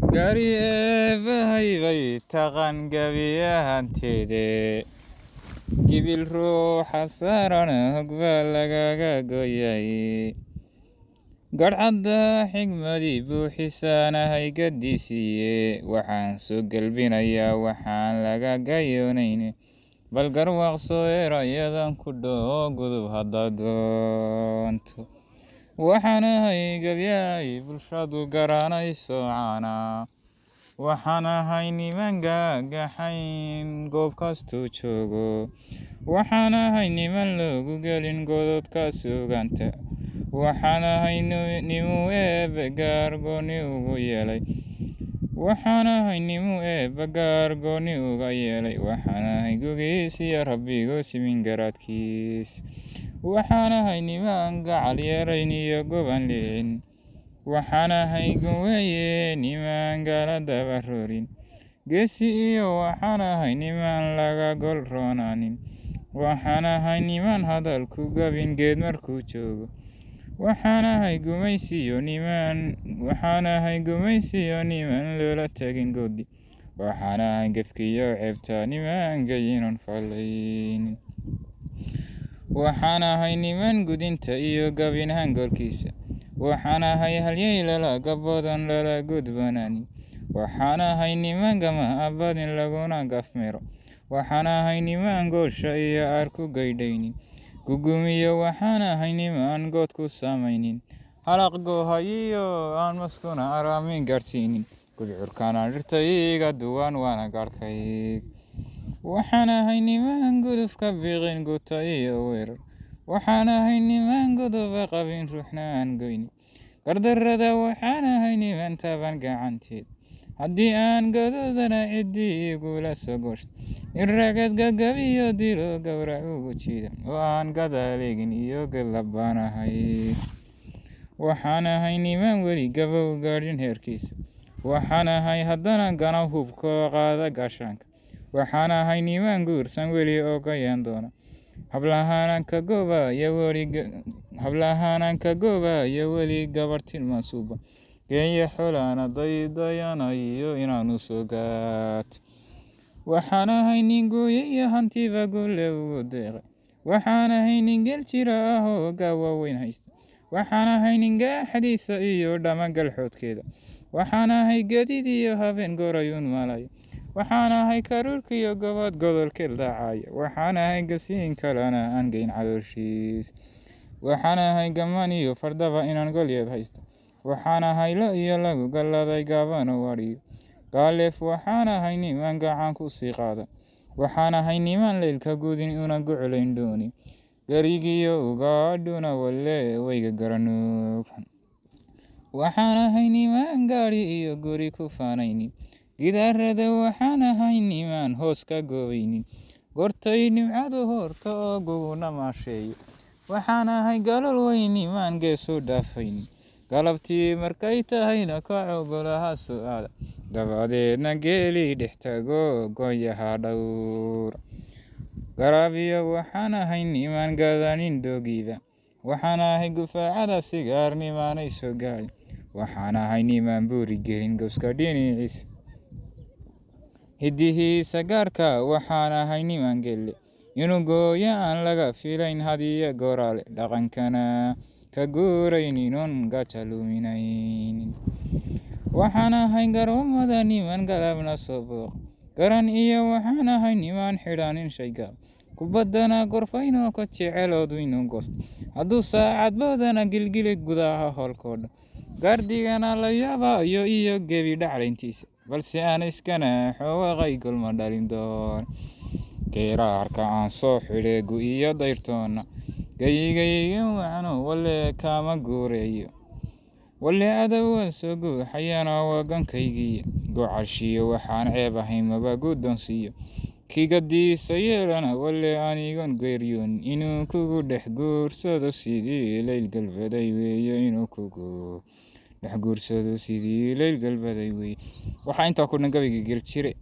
Gari Eebbahay bay taqaan gebi ahaanteede, gibil ruuxa saaran hog baa lagaga gooyay. Gadhcadda xigmadii buuxisaanahay gaddisiiye, waxaan soo galbinayaa waxaan laga gayoonayne, bal garwaaqso erayadan ku dhaho gudub haddaad doonto. Waxaan ahay gabyahay bulshadu garanayso caana. Waxaan ahay niman gaagaxayn goob kastuu joogo. Waxaan ahay niman loogu gelin godadka suugaanta. Waxaan ahay nimuu Eebbe gaar gooni ugu yeelay. Waxaan ahay nimuu Eebbe gaar gooni uga yeelay. Waxaan ahay gugiis iyo Rabbigu simin garaadkiis. Waxaan ahay nimaan gacal yarayn iyo goban liicin. Waxaan ahay gun weeye nimaan gala daba roorin. Geesi iyo waxaan ahay nimaan laga gol roonaanin. Waxaan ahay nimaan hadal ku gabin geed markuu joogo. Waxaan ahay gumaysiyo nimaan waxaan ahay gumaysiyo nimaan loola tagin goodi. Waxaan ahay gefkiyo ceebta nimaan gayinon falaynin. Waxaan ahay niman gudinta iyo gabin hangolkiisa. Waxaan ahay halyey lala gaboodon lala gudbanaanin. Waxaan ahay niman gama abadin laguna gafmero. Waxaan ahay niman goosha iyo aar ku gaydhaynin. Gugumiyo waxaan ahay nimaan good ku samaynin. Halaq goohayiyo aan maskuna araamin gaadhsiinin. Gudcurkana dhirta iiga duwan waana gaadhkayg. Waxaan ahay niman gudufka biqin guta iyo weerar. Waxaan ahay niman godoba qabin ruuxna aan goynin. Gardarrada waxaan ahay niman taban gacanteed. Haddii aan gadoodana ciddii igula soo gooshto. In ragad gagabiyo dilo gowrac ugu jiida oo aan gadaal eegin iyo galab baan ahay. Waxaan ahay niman weli gabow gaadhin heerkiisa. Waxaan ahay haddana ganaw hubkoo qaada gaashaanka. Waxaan ahay niman guursan weli oo gayan doona. Hablahanaan ka goobaya weli hablahanaan ka goobaya weli gabarh tilmaan suuban. Geenya xolana daydayanayo inaanu soo gaat. Waxaan ahay nin gooye iyo hantiba gulle ugu deeqay. Waxaan ahay nin geel jira ah oo gaawa weyn haysta. Waxaan ahay nin gaaxdiisa iyo dhamagal xoodkeeda. Waxaan ahay gadid iyo habeen gorayuun malaya. Waxaan ahay karuurka iyo gobad godolkeed daacaya. Waxaan ahay gasiin kalena aan geyn calooshiis. Waxaan ahay gamaan iyo fardaba inaan golyeed haysta. Waxaan ahay lo iyo lagu galladay gaabano wadhiyo. Gaaleef waxaan ahay niman gacan ku sii qaada. Waxaan ahay niman leylka gudin una guclayn dooni. Garigiyo ugaadhuna walle wayga garanuug. Waxaan ahay niman gaadhi iyo guri ku faanaynin. Gidaarada waxaan ahay niman hoos ka goobaynin. Goortay nimcadu horto oo guguna maasheeyo. Waxaan ahay galool weyn niman geesu dhaafaynin. Galabtii markay tahayna kaco golaha su'aala. Dabadeedna geeli dhex tago gooyaha dhowr. Garaabiyo waxaan ahay niman gadanin doogiiba. Waxaan ahay gufaacada sigaar nimanay soo gaadhin. Waxaan ahay niman buuri gelin gowska dhinaciisa. Hiddihiisa gaarka waxaan ahay niman gelle. Inuu gooyo aan laga filayn hadiyo goraale. Dhaqankana ka guuraynin oon gaja luminaynin. Waxaan ahay garoomada niman galabna soo booq. Garan iyo waxaan ahay niman xidhanin shayga. Kubaddana gorfaynoo ka jecel ood inuu goosto. Hadduu saacad boodana gilgili gudaha hoolkoodha. Gaardigana la yaabayo iyo gebi dhaclayntiisa. Balse aan iskana xoowaqay golma dhalin doon. Geeraarka aan soo xidhay gu iyo dayrtoona. Gayigayga wacno walle kama guureeyo. Walle cadowgan soo guuxayana waa gankaygiiya. Gocashiyo waxaan ceeb ahayn maba guddoonsiiyo. Kigadiisa yeelana walle anigoon geeriyoon. Inuu kugu dhex guursado sidii leyl galbaday weeye. Inuu kugu dhex guursado sidii leyl galbaday weeye. Waxaa intaa ku dhan gabayga Geeljire.